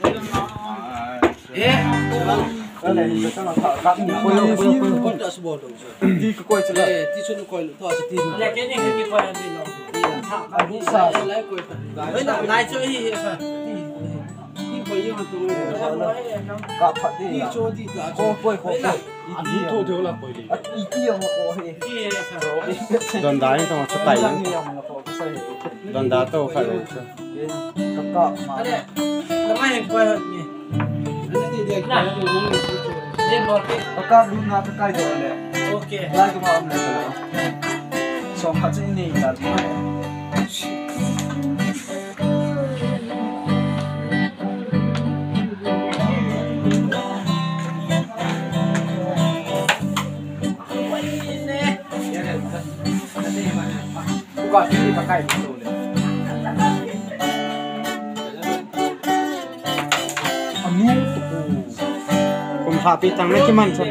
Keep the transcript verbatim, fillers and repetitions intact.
Eh, koi lo, koi lo, koi lo, koi lo. Ti ka koi chu la. Eh, ti chu koi lo, to chu ti. Le ke ni ke koi ni lo. Sa, sa. Lai koi ta. Lai, lai chu hi, hi sa. Ti, ti koi yo tu. Ka pha ti. Ti chu ti ta. Ko koi, ko koi. Ani tho tho la koi li. Ati ti yo ko he. Ti sa. Donda ni to chu tai. Donda to kha lo chu. Kaka ma. Ale, lamai hin koi hot ni. Ani ti dia. Na. Dia bol ke. Kaka dun na kaka jo le. Okay. Lai ko ma am le. Song khat si ni ta. Koi ne. Koi ka ti ka kai ni le. Anu tu. Kum kha pi tang na ki man sa.